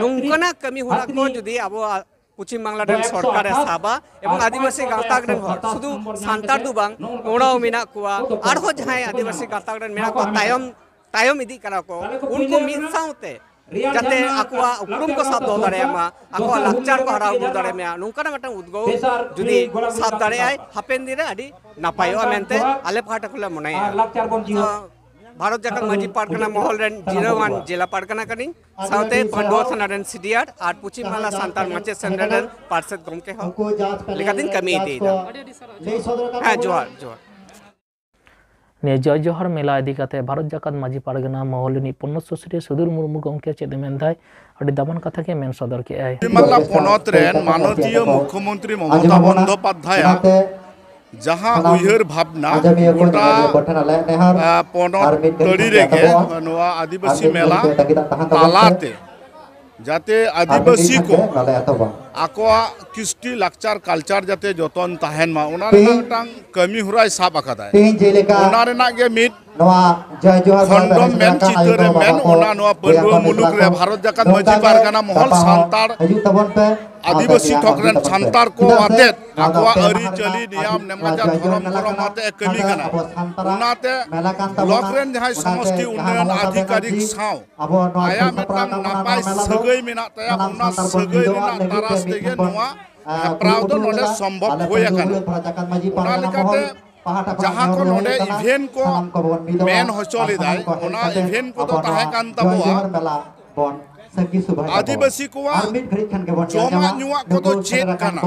ᱱᱚᱝᱠᱟᱱᱟᱜ ᱠᱟᱹᱢᱤ ᱦᱚᱨᱟ ᱠᱚ ᱡᱩᱫᱤ ᱟᱵᱚᱣᱟᱜ ᱯᱚᱪᱷᱤᱢ ᱵᱟᱝᱞᱟ ᱨᱮᱱ ᱥᱚᱨᱠᱟᱨᱮ ᱥᱟᱵᱟ ᱮᱵᱚᱝ ᱟᱹᱫᱤᱵᱟᱹᱥᱤ ᱜᱟᱶᱛᱟ ᱨᱮᱱ ᱦᱚᱲ, ᱥᱩᱫᱷᱩ ᱥᱟᱱᱛᱟᱲ ᱫᱚ ᱵᱟᱝ, ᱳᱨᱟᱣ ᱢᱮᱱᱟᱜ ᱠᱚᱣᱟ, ᱟᱨᱦᱚᱸ ᱡᱟᱦᱟᱸᱭ ᱟᱹᱫᱤᱵᱟᱹᱥᱤ ᱜᱟᱶᱛᱟ ᱨᱮᱱ ᱢᱮᱱᱟᱜ ᱠᱚᱣᱟ, ᱛᱟᱭᱚᱢ, ᱛᱟᱭᱚᱢ ᱤᱫᱤᱜ ᱠᱟᱱᱟ ᱠᱚ, ᱩᱱᱠᱩ ᱢᱤᱫ ᱥᱟᱶᱛᱮ ᱡᱟᱛᱮ ᱟᱠᱚᱣᱟᱜ ᱩᱯᱨᱩᱢ ᱠᱚ ᱥᱟᱵ ᱫᱚᱦᱚ ᱫᱟᱲᱮᱭᱟᱜ ᱢᱟ, ᱟᱠᱚᱣᱟᱜ ᱞᱟᱠᱪᱟᱨ ᱠᱚ ᱦᱟᱨᱟ ᱵᱩᱨᱩ ᱫᱟᱲᱮᱭᱟᱜ ᱢᱟ, ᱱᱚᱝᱠᱟᱱᱟᱜ ᱢᱤᱫᱴᱟᱝ ᱩᱫᱽᱜᱟᱹᱣ ᱡᱩᱫᱤ ᱥᱟᱵ ᱫᱟᱲᱮᱭᱟᱜᱼᱟᱭ, ᱦᱟᱯᱮᱱ ᱫᱤᱱ ᱨᱮ ᱟᱹᱰᱤ ᱱᱟᱯᱟᱭᱚᱜᱼᱟ ᱢᱮᱱᱛᱮ ᱟᱞᱮ ᱯᱟᱦᱴᱟ ᱠᱷᱚᱱ ᱞᱮ ᱢᱚᱱᱮᱭᱟ᱾ ᱵᱷᱟᱨᱚᱛ ᱡᱟᱠᱟᱛ ᱢᱟᱹᱡᱷᱤ ᱯᱟᱨᱜᱟᱱᱟ ᱢᱚᱦᱚᱞ ᱨᱮᱱ ᱡᱤᱨᱟᱹᱣᱟᱱ ᱡᱮᱞᱟ ᱯᱟᱨᱜᱟᱱᱟ ᱠᱟᱹᱱᱟᱹᱧ, ᱥᱟᱶᱛᱮ ᱯᱟᱺᱰᱩᱣᱟ ᱛᱷᱟᱱᱟ ᱨᱮᱱ ᱥᱤᱰᱤᱟᱨ ᱟᱨ ᱯᱚᱪᱷᱤᱢ ᱵᱟᱝᱞᱟ ᱥᱟᱱᱛᱟᱲ ᱢᱟᱪᱮᱫ ᱥᱮᱢᱞᱮᱫ ᱨᱮᱱ ᱯᱟᱨᱥᱮᱛ ᱜᱚᱢᱠᱮ ᱦᱚᱸ ᱞᱮᱠᱟᱛᱤᱧ ᱠᱟᱹᱢᱤ ᱤᱫᱤᱭᱮᱫᱟ᱾ ᱦᱮᱸ, ᱡᱚᱦᱟᱨ, ᱡᱚᱦᱟᱨ᱾ ᱱᱤᱭᱟᱹ ᱡᱚᱭ ᱡᱚᱦᱟᱨ ᱢᱮᱞᱟ ᱤᱫᱤ ᱠᱟᱛᱮ ᱵᱷᱟᱨᱚᱛ ᱡᱟᱠᱟᱛ ᱢᱟᱹᱡᱷᱤ ᱯᱟᱨᱜᱟᱱᱟ ᱢᱚᱦᱚᱞ ᱨᱤᱱᱤᱡ ᱯᱩᱨᱱᱚ ᱥᱩᱥᱨᱤᱭᱟᱹ ᱥᱩᱫᱷᱤᱨ ᱢᱩᱨᱢᱩ ᱜᱚᱢᱠᱮ ᱪᱮᱫ ᱮ ᱢᱮᱱ ᱫᱟᱭ? ᱟᱹᱰᱤ ᱫᱟᱢᱟᱱ ᱠᱟᱛᱷᱟ ᱜᱮ ᱢᱮᱱ ᱥᱚᱫᱚᱨ ᱠᱮᱫᱼᱟᱭ᱾ ᱯᱚᱱᱤᱢᱟᱞᱟ ᱯᱚᱱᱚᱛ ᱨᱮᱱ ᱢᱟᱱᱚᱛᱤᱭᱟᱹ ᱢᱩᱠᱷᱭᱚᱢᱚᱱᱛᱨᱤ ᱢᱚᱢᱚᱛᱟ ᱵᱚᱱᱫᱚᱯᱟᱫᱽᱫᱷᱟᱭᱟᱜ ᱡᱟᱦᱟᱸ ᱩᱭᱦᱟᱹᱨ ᱵᱷᱟᱵᱽᱱᱟ, ᱜᱚᱴᱟ, ᱟ, ᱯᱚᱱᱚᱛ ᱛᱟᱹᱲᱤ ᱨᱮᱜᱮ ᱱᱚᱣᱟ ᱟᱹᱫᱤᱵᱟᱹᱥᱤ ᱢᱮᱞᱟ ᱛᱟᱞᱟᱛᱮ ᱡᱟᱛᱮ ᱟᱹᱫᱤᱵᱟᱹᱥᱤ ᱠᱚ ᱟᱠᱚᱣᱟᱜ ᱠᱨᱤᱥᱴᱤ ᱞᱟᱠᱪᱟᱨ, ᱠᱟᱞᱪᱟᱨ ᱡᱟᱛᱮ ᱡᱚᱛᱚᱱ ᱛᱟᱦᱮᱱ ᱢᱟ, ᱚᱱᱟ ᱨᱮᱱᱟᱜ ᱢᱤᱫᱴᱟᱝ ᱠᱟᱹᱢᱤ ᱦᱚᱨᱟᱭ ᱥᱟᱵ ᱟᱠᱟᱫᱟᱭ᱾ ᱚᱱᱟ ᱨᱮᱱᱟᱜ ᱜᱮ ᱢᱤᱫ ᱠᱷᱚᱱᱰᱚᱢ ᱢᱮᱱ, ᱪᱤᱛᱟᱹᱨ ᱮ ᱢᱮᱱ, ᱚᱱᱟ ᱱᱚᱣᱟ ᱯᱟᱹᱰᱩᱣᱟᱹ ᱢᱩᱞᱩᱠ ᱨᱮ ᱵᱷᱟᱨᱚᱛ ᱡᱟᱠᱟᱛ ᱢᱟᱹᱡᱷᱤ ᱯᱟᱨᱜᱟᱱᱟ ᱢᱚᱦᱚᱞ, ᱥᱟᱱᱛᱟᱲ ᱟᱹᱫᱤᱵᱟᱹᱥᱤ ᱛᱷᱚᱠ ᱨᱮᱱ ᱥᱟᱱᱛᱟᱲ ᱠᱚ ᱟᱛᱮᱫ ᱟᱠᱚᱣᱟᱜ ᱟᱹᱨᱤᱪᱟᱹᱞᱤ, ᱱᱤᱭᱟᱢ ᱱᱮᱢᱟᱪᱟᱨ, ᱫᱷᱚᱨᱚᱢ ᱠᱚᱨᱚᱢ ᱟᱛᱮ ᱮ ᱠᱟᱹᱢᱤ ᱠᱟᱱᱟ᱾ ᱚᱱᱟᱛᱮ ᱵᱞᱚᱠ ᱨᱮᱱ ᱡᱟᱦᱟᱸᱭ ᱥᱚᱢᱚᱥᱴᱤ ᱩᱱᱱᱚᱭᱚᱱ ᱟᱫᱷᱤᱠᱟᱨᱤᱠ ᱥᱟᱶ ᱟᱭᱟᱜ ᱢᱤᱫᱴᱟᱝ ᱱᱟᱯᱟᱭ ᱥᱟᱹᱜᱟᱹᱭ ᱢᱮᱱᱟᱜ ᱛᱟᱭᱟ, ᱚᱱᱟ ᱥᱟᱹᱜᱟᱹᱭ ᱨᱮᱱᱟᱜ ᱛᱟᱨᱟᱥ ᱛᱮᱜᱮ ᱱᱚᱣᱟ ᱦᱮᱯᱨᱟᱣ ᱫᱚ ᱱᱚᱰᱮ ᱥᱚᱢᱵᱷᱚᱵ ᱦᱩᱭ ᱟᱠᱟᱱᱟ᱾ ᱚᱱᱟ ᱞᱮᱠᱟᱛᱮ ᱡᱟᱦᱟᱸ ᱠᱚ ᱱᱚᱰᱮ ᱤᱵᱷᱮᱱᱴ ᱠᱚ ᱢᱮᱱ ᱦᱚᱪᱚ ᱞᱮᱫᱟᱭ, ᱚᱱᱟ ᱤᱵᱷᱮᱱᱴ ᱠᱚᱫᱚ ᱛᱟᱦᱮᱸ ᱠᱟᱱ ᱛᱟᱵᱚᱣᱟ ᱟᱹᱫᱤᱵᱟᱹᱥᱤ ᱠᱚᱣᱟᱜ ᱡᱚᱢᱟᱜ ᱧᱩᱣᱟᱜ ᱠᱚᱫᱚ ᱪᱮᱫ ᱠᱟᱱᱟ?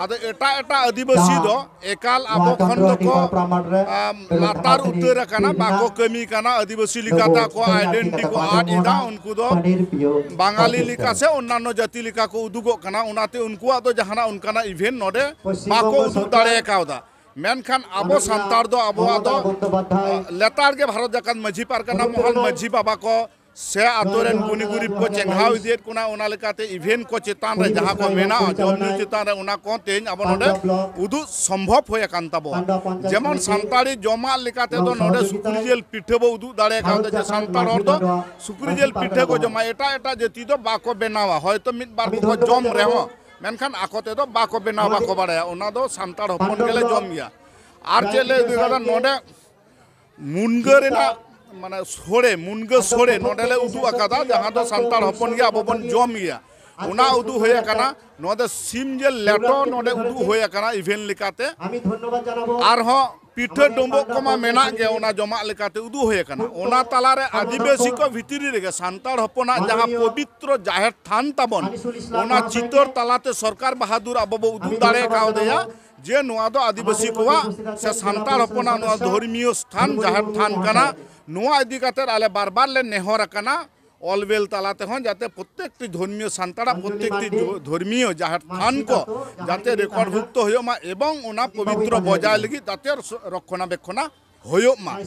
ᱟᱫᱚ ᱮᱴᱟᱜ ᱮᱴᱟᱜ ᱟᱹᱫᱤᱵᱟᱹᱥᱤ ᱫᱚ ᱮᱠᱟᱞ ᱟᱵᱚ ᱠᱷᱚᱱ ᱫᱚᱠᱚ, ᱟᱢ, ᱞᱟᱛᱟᱨ ᱩᱛᱟᱹᱨ ᱟᱠᱟᱱᱟ, ᱵᱟᱠᱚ ᱠᱟᱹᱢᱤ ᱠᱟᱱᱟ, ᱟᱹᱫᱤᱵᱟᱹᱥᱤ ᱞᱮᱠᱟᱛᱮ ᱟᱠᱚᱣᱟᱜ ᱟᱭᱰᱮᱱᱴᱤᱴᱤ ᱠᱚ ᱟᱫ ᱮᱫᱟ᱾ ᱩᱱᱠᱩ ᱫᱚ ᱵᱟᱝᱟᱞᱤ ᱞᱮᱠᱟ ᱥᱮ ᱚᱱᱱᱟᱱᱚ ᱡᱟᱹᱛᱤ ᱞᱮᱠᱟ ᱠᱚ ᱩᱫᱩᱜᱚᱜ ᱠᱟᱱᱟ, ᱚᱱᱟᱛᱮ ᱩᱱᱠᱩᱣᱟᱜ ᱫᱚ ᱡᱟᱦᱟᱱᱟᱜ ᱚᱱᱠᱟᱱᱟᱜ ᱤᱵᱷᱮᱱᱴ ᱱᱚᱰᱮ ᱵᱟᱠᱚ ᱩᱫᱩᱜ ᱫᱟᱲᱮ ᱠᱟᱣᱫᱟ᱾ ᱢᱮᱱᱠᱷᱟᱱ ᱟᱵᱚ ᱥᱟᱱᱛᱟᱲ ᱫᱚ ᱟᱵᱚᱣᱟᱜ ᱫᱚ, ᱟ, ᱞᱮᱛᱟᱲ ᱜᱮ ᱵᱷᱟᱨᱚᱛ ᱡᱟᱠᱟᱛ ᱢᱟᱹᱡᱷᱤ ᱯᱟᱨᱜᱟᱱᱟ ᱢᱚᱦᱚᱞ, ᱢᱟᱹᱡᱷᱤ ᱵᱟᱵᱟ ᱠᱚ ᱥᱮ ᱟᱛᱳ ᱨᱮᱱ ᱜᱩᱱᱤ ᱜᱩᱨᱤᱵ ᱠᱚ ᱪᱮᱸᱜᱷᱟᱣ ᱤᱫᱤᱭᱮᱫ ᱠᱚ ᱠᱟᱱᱟ᱾ ᱚᱱᱟ ᱞᱮᱠᱟᱛᱮ ᱤᱵᱷᱮᱱᱴ ᱠᱚ ᱪᱮᱛᱟᱱ ᱨᱮ ᱡᱟᱦᱟᱸ ᱠᱚ ᱢᱮᱱᱟᱜᱼᱟ, ᱡᱚᱢ ᱧᱩ ᱪᱮᱛᱟᱱ ᱨᱮ, ᱚᱱᱟ ᱠᱚ ᱛᱮᱦᱮᱧ ᱟᱵᱚ ᱱᱚᱰᱮ ᱩᱫᱩᱜ ᱥᱚᱢᱵᱷᱚᱵ ᱦᱩᱭ ᱟᱠᱟᱱ ᱛᱟᱵᱚᱱᱟ᱾ ᱡᱮᱢᱚᱱ ᱥᱟᱱᱛᱟᱲᱤ ᱡᱚᱢᱟᱜ ᱞᱮᱠᱟ ᱛᱮᱫᱚ ᱱᱚᱰᱮ ᱥᱩᱠᱨᱤ ᱡᱤᱞ ᱯᱤᱴᱷᱟᱹ ᱵᱚ ᱩᱫᱩᱜ ᱫᱟᱲᱮ ᱠᱟᱣᱫᱟ, ᱡᱮ ᱥᱟᱱᱛᱟᱲ ᱦᱚᱲ ᱫᱚ ᱥᱩᱠᱨᱤ ᱡᱤᱞ ᱯᱤᱴᱷᱟᱹ ᱠᱚ ᱡᱚᱢᱟ, ᱮᱴᱟᱜ ᱮᱴᱟᱜ ᱡᱟᱹᱛᱤ ᱫᱚ ᱵᱟᱠᱚ ᱵᱮᱱᱟᱣᱟ᱾ ᱦᱚᱭᱛᱚ ᱢᱤᱫ ᱵᱟᱨ ᱠᱚᱠᱚ ᱡᱚᱢ ᱨᱮᱦᱚᱸ, ᱢᱮᱱᱠᱷᱟᱱ ᱟᱠᱚ ᱛᱮᱫᱚ ᱵᱟᱠᱚ ᱵᱮᱱᱟᱣ, ᱵᱟᱠᱚ ᱵᱟᱲᱟᱭᱟ᱾ ᱚᱱᱟ ᱫᱚ ᱥᱟᱱᱛᱟᱲ ᱦᱚᱯᱚᱱ ᱜᱮᱞᱮ ᱡᱚᱢ ᱜᱮᱭᱟ᱾ ᱟᱨ ᱪᱮᱫ ᱞᱮ ᱤᱫᱤ ᱠᱟᱫᱟ ᱱᱚᱰᱮ? ᱢᱩᱱᱜᱟᱹ ᱨᱮᱱᱟᱜ, ᱢᱟᱱᱮ, ᱥᱳᱲᱮ, ᱢᱩᱱᱜᱟᱹ ᱥᱳᱲᱮ ᱱᱚᱰᱮ ᱞᱮ ᱩᱫᱩᱜ ᱟᱠᱟᱫᱟ, ᱡᱟᱦᱟᱸ ᱫᱚ ᱥᱟᱱᱛᱟᱲ ᱦᱚᱯᱚᱱ ᱜᱮ ᱟᱵᱚ ᱵᱚᱱ ᱡᱚᱢ ᱜᱮᱭᱟ᱾ ᱚᱱᱟ ᱩᱫᱩᱜ ᱦᱩᱭ ᱟᱠᱟᱱᱟ᱾ ᱱᱚᱣᱟ ᱫᱚ ᱥᱤᱢ ᱡᱤᱞ ᱞᱮᱴᱚ ᱱᱚᱰᱮ ᱩᱫᱩᱜ ᱦᱩᱭ ᱟᱠᱟᱱᱟ ᱤᱵᱷᱮᱱᱴ ᱞᱮᱠᱟᱛᱮ᱾ ᱟᱨᱦᱚᱸ ᱯᱤᱴᱷᱟᱹ ᱰᱩᱸᱵᱩᱜ ᱠᱚᱢᱟ ᱢᱮᱱᱟᱜ ᱜᱮ, ᱚᱱᱟ ᱡᱚᱢᱟᱜ ᱞᱮᱠᱟᱛᱮ ᱩᱫᱩᱜ ᱦᱩᱭ ᱟᱠᱟᱱᱟ᱾ ᱚᱱᱟ ᱛᱟᱞᱟᱨᱮ ᱟᱹᱫᱤᱵᱟᱹᱥᱤ ᱠᱚ ᱵᱷᱤᱛᱨᱤ ᱨᱮᱜᱮ ᱥᱟᱱᱛᱟᱲ ᱦᱚᱯᱚᱱᱟᱜ ᱡᱟᱦᱟᱸ ᱯᱚᱵᱤᱛᱨᱚ ᱡᱟᱦᱮᱨ ᱛᱷᱟᱱ ᱛᱟᱵᱚᱱ, ᱚᱱᱟ ᱪᱤᱛᱟᱹᱨ ᱛᱟᱞᱟᱛᱮ ᱥᱚᱨᱠᱟᱨ ᱵᱟᱦᱟᱫᱩᱨ ᱟᱵᱚ ᱵᱚ ᱩᱫᱩᱜ ᱫᱟᱲᱮ ᱠᱟᱣᱫᱮᱭᱟ᱾ ᱡᱮ ᱱᱚᱣᱟ ᱫᱚ ᱟᱹᱫᱤᱵᱟᱹᱥᱤ ᱠᱚᱣᱟᱜ ᱥᱮ ᱥᱟᱱᱛᱟᱲ ᱦᱚᱯᱚᱱᱟᱜ ᱱᱚᱣᱟ ᱫᱷᱚᱨᱢᱤᱭᱚ ᱥᱛᱷᱟᱱ, ᱡᱟᱦᱮᱨ ᱛᱷᱟᱱ ᱠᱟᱱᱟ᱾ ᱱᱚᱣᱟ ᱤᱫᱤ ᱠᱟᱛᱮ ᱟᱞᱮ ᱵᱟᱨ ᱵᱟᱨ ᱞᱮ ᱱᱮᱦᱚᱨ ᱟᱠᱟᱱᱟ, ᱚᱞ ᱵᱮᱞ ᱛᱟᱞᱟ ᱛᱮᱦᱚᱸ, ᱡᱟᱛᱮ ᱯᱨᱚᱛᱮᱠᱴᱤ ᱫᱷᱚᱨᱢᱤᱭᱚ, ᱥᱟᱱᱛᱟᱲᱟᱜ ᱯᱨᱚᱛᱮᱠᱴᱤ ᱫᱷᱚᱨᱢᱤᱭᱚ ᱡᱟᱦᱮᱨ ᱛᱷᱟᱱ ᱠᱚ ᱡᱟᱛᱮ ᱨᱮᱠᱚᱨᱰ ᱵᱷᱩᱠᱛᱚ ᱦᱩᱭᱩᱜ ᱢᱟ ᱮᱵᱚᱝ ᱚᱱᱟ ᱯᱚᱵᱤᱛᱨᱚ ᱵᱚᱡᱟᱭ ᱞᱟᱹᱜᱤᱫ ᱡᱟᱛᱮ ᱨᱚᱠᱷᱚᱱᱟᱵᱮᱠᱷᱚᱱᱟ ᱦᱩᱭᱩᱜ ᱢᱟ᱾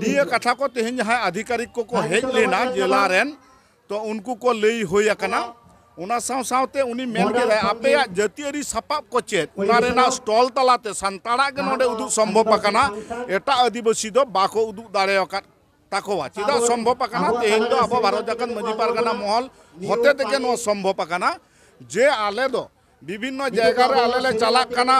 ᱱᱤᱭᱟᱹ ᱠᱟᱛᱷᱟ ᱠᱚ ᱛᱮᱦᱮᱧ ᱡᱟᱦᱟᱸᱭ ᱟᱫᱷᱤᱠᱟᱨᱤᱠ ᱠᱚᱠᱚ ᱦᱮᱡ ᱞᱮᱱᱟ ᱡᱮᱞᱟ ᱨᱮᱱ, ᱛᱚ ᱩᱱᱠᱩ ᱠᱚ ᱞᱟᱹᱭ ᱦᱩᱭ ᱟᱠᱟᱱᱟ᱾ ᱚᱱᱟ ᱥᱟᱶ ᱥᱟᱶᱛᱮ ᱩᱱᱤ ᱢᱮᱱ ᱠᱮᱫᱟᱭ, ᱟᱯᱮᱭᱟᱜ ᱡᱟᱹᱛᱤᱭᱟᱹᱨᱤ ᱥᱟᱯᱟᱵ ᱠᱚ ᱪᱮᱫ? ᱚᱱᱟ ᱨᱮᱱᱟᱜ ᱥᱴᱚᱞ ᱛᱟᱞᱟᱛᱮ ᱥᱟᱱᱛᱟᱲᱟᱜ ᱜᱮ ᱱᱚᱰᱮ ᱩᱫᱩᱜ ᱥᱚᱢᱵᱷᱚᱵ ᱟᱠᱟᱱᱟ, ᱮᱴᱟᱜ ᱟᱹᱫᱤᱵᱟᱹᱥᱤ ᱫᱚ ᱵᱟᱠᱚ ᱩᱫᱩᱜ ᱫᱟᱲᱮ ᱟᱠᱟᱫ ᱛᱟᱠᱚᱣᱟ᱾ ᱪᱮᱫᱟᱜ ᱥᱚᱢᱵᱷᱚᱵ ᱟᱠᱟᱱᱟ? ᱛᱮᱦᱮᱧ ᱫᱚ ᱟᱵᱚ ᱵᱷᱟᱨᱚᱛ ᱡᱟᱠᱟᱛ ᱢᱟᱹᱡᱷᱤ ᱯᱟᱨᱜᱟᱱᱟ ᱢᱚᱦᱚᱞ ᱦᱚᱛᱮ ᱛᱮᱜᱮ ᱱᱚᱣᱟ ᱥᱚᱢᱵᱷᱚᱵ ᱟᱠᱟᱱᱟ, ᱡᱮ ᱟᱞᱮ ᱫᱚ ᱵᱤᱵᱷᱤᱱᱱᱚ ᱡᱟᱭᱜᱟ ᱨᱮ ᱟᱞᱮ ᱞᱮ ᱪᱟᱞᱟᱜ ᱠᱟᱱᱟ,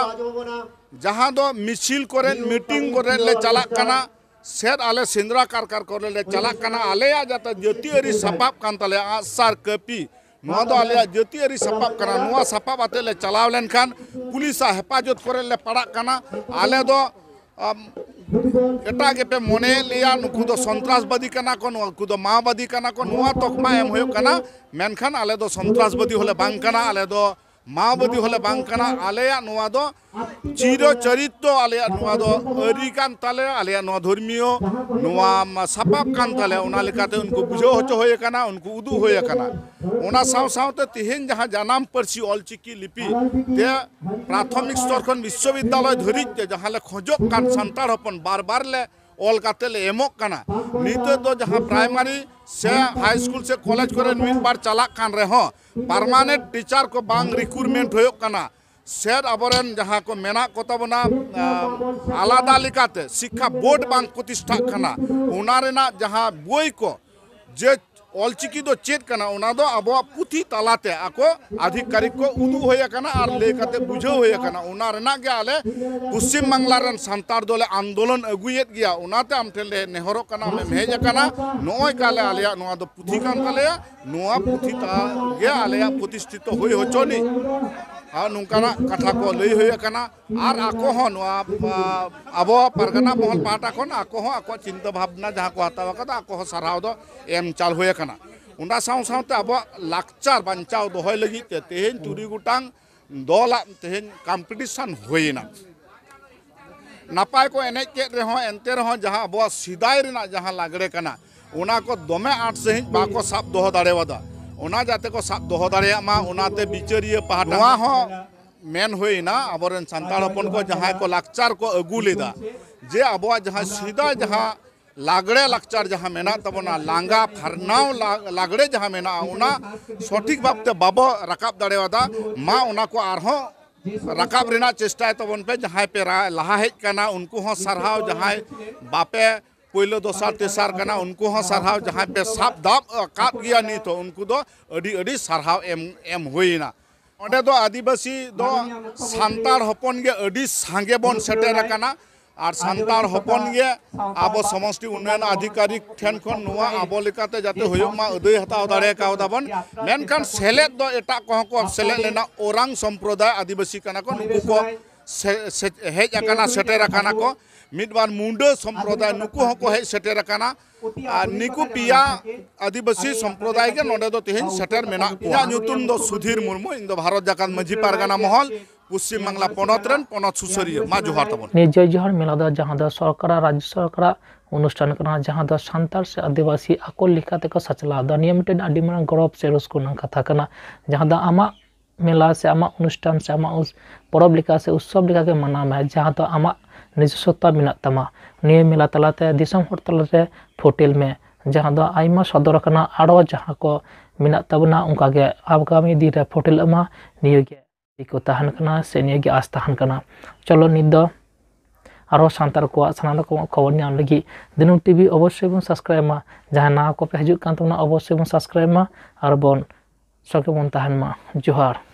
ᱡᱟᱦᱟᱸ ᱫᱚ ᱢᱤᱪᱷᱤᱞ ᱠᱚᱨᱮ, ᱢᱤᱴᱤᱝ ᱠᱚᱨᱮ ᱞᱮ ᱪᱟᱞᱟᱜ ᱠᱟᱱᱟ, ᱥᱮᱫ ᱟᱞᱮ ᱥᱮᱸᱫᱽᱨᱟ ᱠᱟᱨᱠᱟᱨ ᱠᱚᱨᱮ ᱞᱮ ᱪᱟᱞᱟᱜ ᱠᱟᱱᱟ, ᱟᱞᱮᱭᱟᱜ ᱡᱟᱛᱮ ᱡᱟᱹᱛᱤᱭᱟᱹᱨᱤ ᱥᱟᱯᱟᱵ ᱠᱟᱱ ᱛᱟᱞᱮᱭᱟ ᱟᱸᱜᱼᱥᱟᱨ ᱠᱟᱹᱯᱤ, ᱱᱚᱣᱟ ᱫᱚ ᱟᱞᱮᱭᱟᱜ ᱡᱟᱹᱛᱤᱭᱟᱹᱨᱤ ᱥᱟᱯᱟᱵ ᱠᱟᱱᱟ᱾ ᱱᱚᱣᱟ ᱥᱟᱯᱟᱵ ᱟᱛᱮ ᱞᱮ ᱪᱟᱞᱟᱣ ᱞᱮᱱᱠᱷᱟᱱ ᱯᱩᱞᱤᱥᱟᱜ ᱦᱮᱯᱟᱡᱚᱛ ᱠᱚᱨᱮ ᱞᱮ ᱯᱟᱲᱟᱜ ᱠᱟᱱᱟ᱾ ᱟᱞᱮ ᱫᱚ ᱟᱢ, ᱮᱴᱟᱜ ᱜᱮᱯᱮ ᱢᱚᱱᱮᱭᱮᱫ ᱞᱮᱭᱟ, ᱱᱩᱠᱩ ᱫᱚ ᱥᱚᱱᱛᱨᱟᱥᱵᱟᱫᱤ ᱠᱟᱱᱟ ᱠᱚ, ᱱᱩᱠᱩ ᱫᱚ ᱢᱟᱣᱵᱟᱫᱤ ᱠᱟᱱᱟ ᱠᱚ, ᱱᱚᱣᱟ ᱛᱚᱠᱢᱟ ᱮᱢ ᱦᱩᱭᱩᱜ ᱠᱟᱱᱟ, ᱢᱮᱱᱠᱷᱟᱱ ᱟᱞᱮ ᱫᱚ ᱥᱚᱱᱛᱨᱟᱥᱵᱟᱫᱤ ᱦᱚᱸᱞᱮ ᱵᱟᱝ ᱠᱟᱱᱟ, ᱟᱞᱮ ᱫᱚ ᱢᱟᱣᱵᱟᱫᱤ ᱦᱚᱸᱞᱮ ᱵᱟᱝ ᱠᱟᱱᱟ᱾ ᱟᱞᱮᱭᱟᱜ ᱱᱚᱣᱟ ᱫᱚ ᱪᱤᱨᱚ ᱪᱚᱨᱤᱛᱨᱚ, ᱟᱞᱮᱭᱟᱜ ᱱᱚᱣᱟ ᱫᱚ ᱟᱹᱨᱤ ᱠᱟᱱ ᱛᱟᱞᱮᱭᱟ, ᱟᱞᱮᱭᱟᱜ ᱱᱚᱣᱟ ᱫᱷᱚᱨᱢᱤᱭᱚ, ᱱᱚᱣᱟ ᱢᱟ ᱥᱟᱯᱟᱵ ᱠᱟᱱ ᱛᱟᱞᱮᱭᱟ᱾ ᱚᱱᱟ ᱞᱮᱠᱟᱛᱮ ᱩᱱᱠᱩ ᱵᱩᱡᱷᱟᱹᱣ ᱦᱚᱪᱚ ᱦᱩᱭ ᱟᱠᱟᱱᱟ, ᱩᱱᱠᱩ ᱩᱫᱩᱜ ᱦᱩᱭ ᱟᱠᱟᱱᱟ᱾ ᱚᱱᱟ ᱥᱟᱶ ᱥᱟᱶᱛᱮ ᱛᱮᱦᱮᱧ ᱡᱟᱦᱟᱸ ᱡᱟᱱᱟᱢ ᱯᱟᱹᱨᱥᱤ ᱚᱞᱪᱤᱠᱤ ᱞᱤᱯᱤ ᱛᱮ ᱯᱨᱟᱛᱷᱚᱢᱤᱠ ᱥᱛᱚᱨ ᱠᱷᱚᱱ ᱵᱤᱥᱥᱚᱵᱤᱫᱽᱫᱟᱞᱚᱭ ᱫᱷᱟᱹᱨᱤᱡ ᱛᱮ ᱡᱟᱦᱟᱸ ᱞᱮ ᱠᱷᱚᱡᱚᱜ ᱠᱟᱱ, ᱥᱟᱱᱛᱟᱲ ᱦᱚᱯᱚᱱ ᱵᱟᱨ ᱵᱟᱨ ᱞᱮ ᱚᱞ ᱠᱟᱛᱮ ᱞᱮ ᱮᱢᱚᱜ ᱠᱟᱱᱟ᱾ ᱱᱤᱛᱚᱜ ᱫᱚ ᱡᱟᱦᱟᱸ ᱯᱨᱟᱭᱢᱟᱨᱤ ᱥᱮ ᱦᱟᱭ ᱥᱠᱩᱞ ᱥᱮ ᱠᱚᱞᱮᱡᱽ ᱠᱚᱨᱮ ᱢᱤᱫ ᱵᱟᱨ ᱪᱟᱞᱟᱜ ᱠᱟᱱ ᱨᱮᱦᱚᱸ, ᱯᱟᱨᱢᱟᱱᱮᱱᱴ ᱴᱤᱪᱟᱨ ᱠᱚ ᱵᱟᱝ ᱨᱤᱠᱨᱩᱴᱢᱮᱱᱴ ᱦᱩᱭᱩᱜ ᱠᱟᱱᱟ᱾ ᱥᱮᱫ ᱟᱵᱚᱨᱮᱱ ᱡᱟᱦᱟᱸ ᱠᱚ ᱢᱮᱱᱟᱜ ᱠᱚ ᱛᱟᱵᱚᱱᱟ, ᱟᱸ, ᱟᱞᱟᱫᱟ ᱞᱮᱠᱟᱛᱮ ᱥᱤᱠᱠᱷᱟ ᱵᱳᱨᱰ ᱵᱟᱝ ᱯᱨᱚᱛᱤᱥᱴᱷᱟᱜ ᱠᱟᱱᱟ, ᱚᱱᱟ ᱨᱮᱱᱟᱜ ᱡᱟᱦᱟᱸ ᱵᱳᱭ ᱠᱚ, ᱡᱮ ᱚᱞᱪᱤᱠᱤ ᱫᱚ ᱪᱮᱫ ᱠᱟᱱᱟ, ᱚᱱᱟ ᱫᱚ ᱟᱵᱚᱣᱟᱜ ᱯᱩᱛᱷᱤ ᱛᱟᱞᱟᱛᱮ ᱟᱠᱚ ᱟᱫᱷᱤᱠᱟᱨᱤᱠ ᱠᱚ ᱩᱫᱩᱜ ᱦᱩᱭ ᱟᱠᱟᱱᱟ ᱟᱨ ᱞᱟᱹᱭ ᱠᱟᱛᱮ ᱵᱩᱡᱷᱟᱹᱣ ᱦᱩᱭ ᱟᱠᱟᱱᱟ᱾ ᱚᱱᱟ ᱨᱮᱱᱟᱜ ᱜᱮ ᱟᱞᱮ ᱯᱚᱥᱪᱤᱢ ᱵᱟᱝᱞᱟ ᱨᱮᱱ ᱥᱟᱱᱛᱟᱲ ᱫᱚᱞᱮ ᱟᱱᱫᱳᱞᱚᱱ ᱟᱹᱜᱩᱭᱮᱫ ᱜᱮᱭᱟ᱾ ᱚᱱᱟᱛᱮ ᱟᱢ ᱴᱷᱮᱱ ᱞᱮ ᱱᱮᱦᱚᱨᱚᱜ ᱠᱟᱱᱟ, ᱟᱢᱮᱢ ᱦᱮᱡ ᱟᱠᱟᱱᱟ, ᱱᱚᱜᱼᱚᱭ ᱠᱟᱞᱮ ᱟᱞᱮᱭᱟᱜ ᱱᱚᱣᱟ ᱫᱚ ᱯᱩᱛᱷᱤ ᱠᱟᱱ ᱛᱟᱞᱮᱭᱟ, ᱱᱚᱣᱟ ᱯᱩᱛᱷᱤ ᱛᱟ-, ᱜᱮ ᱟᱞᱮᱭᱟᱜ ᱯᱨᱚᱛᱤᱥᱴᱷᱤᱛᱚ ᱦᱩᱭ ᱦᱚᱪᱚᱱᱤᱡ᱾ ᱟᱨ ᱱᱚᱝᱠᱟᱱᱟᱜ ᱠᱟᱛᱷᱟ ᱠᱚ ᱞᱟᱹᱭ ᱦᱩᱭ ᱟᱠᱟᱱᱟ᱾ ᱟᱨ ᱟᱠᱚ ᱦᱚᱸ ᱱᱚᱣᱟ, ᱟ, ᱟᱵᱚ ᱯᱟᱨᱜᱟᱱᱟ ᱢᱚᱦᱚᱞ ᱯᱟᱦᱴᱟ ᱠᱷᱚᱱ ᱟᱠᱚ ᱦᱚᱸ ᱟᱠᱚᱣᱟᱜ ᱪᱤᱱᱛᱟᱹ ᱵᱷᱟᱵᱽᱱᱟ ᱡᱟᱦᱟᱸ ᱠᱚ ᱦᱟᱛᱟᱣ ᱟᱠᱟᱫᱟ, ᱟᱠᱚ ᱦᱚᱸ ᱥᱟᱨᱦᱟᱣ ᱫᱚ ᱮᱢ ᱪᱟᱞ ᱦᱩᱭ ᱟᱠᱟᱱᱟ᱾ ᱚᱱᱟ ᱥᱟᱶ ᱥᱟᱶᱛᱮ ᱟᱵᱚᱣᱟᱜ ᱞᱟᱠᱪᱟᱨ ᱵᱟᱧᱪᱟᱣ ᱫᱚᱦᱚᱭ ᱞᱟᱹᱜᱤᱫ ᱛᱮ ᱛᱮᱦᱮᱧ ᱛᱩᱨᱩᱭ ᱜᱚᱴᱟᱝ ᱫᱚᱞᱟᱜ ᱛᱮᱦᱮᱧ ᱠᱚᱢᱯᱤᱴᱤᱥᱚᱱ ᱦᱩᱭᱮᱱᱟ᱾ ᱱᱟᱯᱟᱭ ᱠᱚ ᱮᱱᱮᱡ ᱠᱮᱫ ᱨᱮᱦᱚᱸ, ᱮᱱᱛᱮ ᱨᱮᱦᱚᱸ ᱡᱟᱦᱟᱸ ᱟᱵᱚᱣᱟᱜ ᱥᱮᱫᱟᱭ ᱨᱮᱱᱟᱜ ᱡᱟᱦᱟᱸ ᱞᱟᱜᱽᱲᱮ ᱠᱟᱱᱟ, ᱚᱱᱟ ᱠᱚ ᱫᱚᱢᱮ ᱟᱸᱴ ᱥᱟᱺᱦᱤᱡ ᱵᱟᱠᱚ ᱥᱟᱵ ᱫᱚᱦᱚ ᱫᱟᱲᱮᱣᱟᱫᱟ᱾ ᱚᱱᱟ ᱡᱟᱛᱮ ᱠᱚ ᱥᱟᱵ ᱫᱚᱦᱚ ᱫᱟᱲᱮᱭᱟᱜ ᱢᱟ, ᱚᱱᱟᱛᱮ ᱵᱤᱪᱟᱹᱨᱤᱭᱟᱹ ᱯᱟᱦᱴᱟ ᱱᱚᱣᱟ ᱦᱚᱸ ᱢᱮᱱ ᱦᱩᱭᱱᱟ, ᱟᱵᱚᱨᱮᱱ ᱥᱟᱱᱛᱟᱲ ᱦᱚᱯᱚᱱ ᱠᱚ ᱡᱟᱦᱟᱸᱭ ᱠᱚ ᱞᱟᱠᱪᱟᱨ ᱠᱚ ᱟᱹᱜᱩ ᱞᱮᱫᱟ, ᱡᱮ ᱟᱵᱚᱣᱟᱜ ᱡᱟᱦᱟᱸ ᱥᱮᱫᱟᱭ ᱡᱟᱦᱟᱸ ᱞᱟᱜᱽᱲᱮ ᱞᱟᱠᱪᱟᱨ ᱡᱟᱦᱟᱸ ᱢᱮᱱᱟᱜ ᱛᱟᱵᱚᱱᱟ, ᱞᱟᱸᱜᱟ ᱯᱷᱟᱨᱱᱟᱣ ᱞᱟ-, ᱞᱟᱜᱽᱲᱮ ᱡᱟᱦᱟᱸ ᱢᱮᱱᱟᱜᱼᱟ, ᱚᱱᱟ ᱥᱚᱴᱷᱤᱠ ᱵᱷᱟᱵᱽᱛᱮ ᱵᱟᱵᱚ ᱨᱟᱠᱟᱵ ᱫᱟᱲᱮᱣᱟᱫᱟ᱾ ᱢᱟ ᱚᱱᱟ ᱠᱚ ᱟᱨᱦᱚᱸ ᱨᱟᱠᱟᱵ ᱨᱮᱱᱟᱜ ᱪᱮᱥᱴᱟᱭ ᱛᱟᱵᱚᱱ ᱯᱮ᱾ ᱡᱟᱦᱟᱸᱭ ᱯᱮ ᱨᱟ-, ᱞᱟᱦᱟ ᱦᱮᱡ ᱠᱟᱱᱟ, ᱩᱱᱠᱩ ᱦᱚᱸ ᱥᱟᱨᱦᱟᱣ᱾ ᱡᱟᱦᱟᱸᱭ ᱵᱟᱯᱮ ᱯᱳᱭᱞᱳ, ᱫᱚᱥᱟᱨ, ᱛᱮᱥᱟᱨ ᱠᱟᱱᱟ, ᱩᱱᱠᱩ ᱦᱚᱸ ᱥᱟᱨᱦᱟᱣ᱾ ᱡᱟᱦᱟᱸᱭ ᱯᱮ ᱥᱟᱵ ᱫᱟᱵ ᱟᱠᱟᱫ ᱜᱮᱭᱟ ᱱᱤᱛ ᱦᱚᱸ, ᱩᱱᱠᱩ ᱫᱚ ᱟᱹᱰᱤ ᱟᱹᱰᱤ ᱥᱟᱨᱦᱟᱣ ᱮᱢ, ᱮᱢ ᱦᱩᱭᱮᱱᱟ᱾ ᱚᱸᱰᱮ ᱫᱚ ᱟᱹᱫᱤᱵᱟᱹᱥᱤ ᱫᱚ ᱥᱟᱱᱛᱟᱲ ᱦᱚᱯᱚᱱ ᱜᱮ ᱟᱹᱰᱤ ᱥᱟᱸᱜᱮ ᱵᱚᱱ ᱥᱮᱴᱮᱨ ᱟᱠᱟᱱᱟ᱾ ᱟᱨ ᱥᱟᱱᱛᱟᱲ ᱦᱚᱯᱚᱱ ᱜᱮ ᱟᱵᱚ ᱥᱚᱢᱚᱥᱴᱤ ᱩᱱᱱᱚᱭᱚᱱ ᱟᱫᱷᱤᱠᱟᱨᱤᱠ ᱴᱷᱮᱱ ᱠᱷᱚᱱ ᱱᱚᱣᱟ ᱟᱵᱚ ᱞᱮᱠᱟᱛᱮ ᱡᱟᱛᱮ ᱦᱩᱭᱩᱜ ᱢᱟ, ᱟᱹᱫᱟᱹᱭ ᱦᱟᱛᱟᱣ ᱫᱟᱲᱮ ᱠᱟᱣᱫᱟ ᱵᱚᱱ᱾ ᱢᱮᱱᱠᱷᱟᱱ ᱥᱮᱞᱮᱫ ᱫᱚ ᱮᱴᱟᱜ ᱠᱚᱦᱚᱸ ᱠᱚ ᱥᱮᱞᱮᱫ ᱞᱮᱱᱟ᱾ ᱳᱨᱟᱝ ᱥᱚᱢᱯᱨᱚᱫᱟᱭ ᱟᱹᱫᱤᱵᱟᱹᱥᱤ ᱠᱟᱱᱟ ᱠᱚ, ᱱᱩᱠᱩ ᱠᱚ ᱥᱮ-, ᱥᱮ-, ᱦᱮᱡ ᱟᱠᱟᱱᱟ, ᱥᱮᱴᱮᱨ ᱟᱠᱟᱱᱟ ᱠᱚ᱾ ᱢᱤᱫ ᱵᱟᱨ ᱢᱩᱱᱰᱟᱹ ᱥᱚᱢᱯᱨᱚᱫᱟᱭ, ᱱᱩᱠᱩ ᱦᱚᱸᱠᱚ ᱦᱮᱡ ᱥᱮᱴᱮᱨ ᱟᱠᱟᱱᱟ᱾ ᱟᱨ ᱱᱤᱠᱩ ᱯᱮᱭᱟ ᱟᱹᱫᱤᱵᱟᱹᱥᱤ ᱥᱚᱢᱯᱨᱚᱫᱟᱭ ᱜᱮ ᱱᱚᱰᱮ ᱫᱚ ᱛᱮᱦᱮᱧ ᱥᱮᱴᱮᱨ ᱢᱮᱱᱟᱜ ᱠᱚᱣᱟ᱾ ᱤᱧᱟᱹᱜ ᱧᱩᱛᱩᱢ ᱫᱚ ᱥᱩᱫᱷᱤᱨ ᱢᱩᱨᱢᱩ, ᱤᱧ ᱫᱚ ᱵᱷᱟᱨᱚᱛ ᱡᱟᱠᱟᱛ ᱢᱟᱹᱡᱷᱤ ᱯᱟᱨᱜᱟᱱᱟ ᱢᱚᱦᱚᱞ, ᱯᱚᱥᱪᱤᱢ ᱵᱟᱝᱞᱟ ᱯᱚᱱᱚᱛ ᱨᱮᱱ ᱯᱚᱱᱚᱛ ᱥᱩᱥᱟᱹᱨᱤᱭᱟᱹ᱾ ᱢᱟ ᱡᱚᱦᱟᱨ ᱛᱟᱵᱚᱱ᱾ ᱱᱤᱭᱟᱹ ᱡᱚᱭ ᱡᱚᱦᱟᱨ ᱢᱮᱞᱟ ᱫᱚ, ᱡᱟᱦᱟᱸ ᱫᱚ ᱥᱚᱨᱠᱟᱨᱟᱜ, ᱨᱟᱡᱽᱡᱚ ᱥᱚᱨᱠᱟᱨᱟᱜ ᱚᱱᱩᱥᱴᱷᱟᱱ ᱠᱟᱱᱟ, ᱡᱟᱦᱟᱸ ᱫᱚ ᱥᱟᱱᱛᱟᱲ ᱥᱮ ᱟᱹᱫᱤᱵᱟᱹᱥᱤ ᱟᱠᱚ ᱞᱮᱠᱟ ᱛᱮᱠᱚ ᱥᱟᱪᱞᱟᱣ ᱫᱟ᱾ ᱱᱤᱭᱟᱹ ᱢᱤᱫᱴᱮᱱ ᱟᱹᱰᱤ ᱢᱟᱨᱟᱝ ᱜᱚᱨᱚᱵᱽ ᱥᱮ ᱨᱟᱹᱥᱠᱟᱹ ᱨᱮᱱᱟᱜ ᱠᱟᱛᱷᱟ ᱠᱟᱱᱟ, ᱡᱟᱦᱟᱸ ᱫᱚ ᱟᱢᱟᱜ ᱢᱮᱞᱟ ᱥᱮ ᱟᱢᱟᱜ ᱚᱱᱩᱥᱴᱷᱟᱱ ᱥᱮ ᱟᱢᱟᱜ ᱩᱥ-, ᱯᱚᱨᱚᱵᱽ ᱞᱮᱠᱟ ᱥᱮ ᱩᱛᱥᱚᱵᱽ ᱞᱮᱠᱟ ᱜᱮ ᱢᱟᱱᱟᱣ ᱢᱮ, ᱡᱟᱦᱟᱸ ᱫᱚ ᱟᱢᱟᱜ ᱱᱤᱡᱚᱥᱥᱚᱛᱟ ᱢᱮᱱᱟᱜ ᱛᱟᱢᱟ᱾ ᱱᱤᱭᱟᱹ ᱢᱮᱞᱟ ᱛᱟᱞᱟᱛᱮ ᱫᱤᱥᱚᱢ ᱦᱚᱲ ᱛᱟᱞᱟᱨᱮ ᱯᱷᱩᱴᱮᱞ ᱢᱮ, ᱡᱟᱦᱟᱸ ᱫᱚ ᱟᱭᱢᱟ ᱥᱚᱫᱚᱨ ᱟᱠᱟᱱᱟ, ᱟᱨᱚ ᱡᱟᱦᱟᱸ ᱠᱚ ᱢᱮᱱᱟᱜ ᱛᱟᱵᱚᱱᱟ, ᱚᱱᱠᱟ ᱜᱮ ᱟᱜᱟᱢᱤ ᱫᱤᱱ ᱨᱮ ᱯᱷᱩᱴᱮᱞᱚᱜ ᱢᱟ᱾ ᱱᱤᱭᱟᱹ ᱜᱮ ᱠᱚ ᱛᱟᱦᱮᱱ ᱠᱟᱱᱟ ᱥᱮ ᱱᱤᱭᱟᱹ ᱜᱮ ᱟᱸᱥ ᱛᱟᱦᱮᱱ ᱠᱟᱱᱟ᱾ ᱪᱚᱞᱚ, ᱱᱤᱛ ᱫᱚ ᱟᱨᱦᱚᱸ ᱥᱟᱱᱛᱟᱲ ᱠᱚᱣᱟᱜ ᱥᱟᱱᱟᱢ ᱨᱚᱠᱚᱢᱟᱜ ᱠᱷᱚᱵᱚᱨ ᱧᱟᱢ ᱞᱟᱹᱜᱤᱫ ᱫᱤᱱᱟᱹᱢ ᱴᱤᱵᱷᱤ ᱚᱵᱚᱥᱥᱳᱭ ᱵᱚᱱ subscribe ᱢᱟ᱾ ᱡᱟᱦᱟᱸᱭ ᱱᱟᱣᱟ ᱠᱚᱯᱮ ᱦᱤᱡᱩᱜ ᱠᱟᱱ ᱛᱟᱵᱚᱱᱟ, ᱚᱵᱚᱥᱥᱳᱭ ᱵᱚᱱ subscribe ᱢᱟ ᱟᱨ ᱵᱚᱱ ᱥᱚᱸᱜᱮ ᱵᱚᱱ ᱛᱟᱦᱮᱱ ᱢᱟ᱾ ᱡᱚᱦᱟᱨ᱾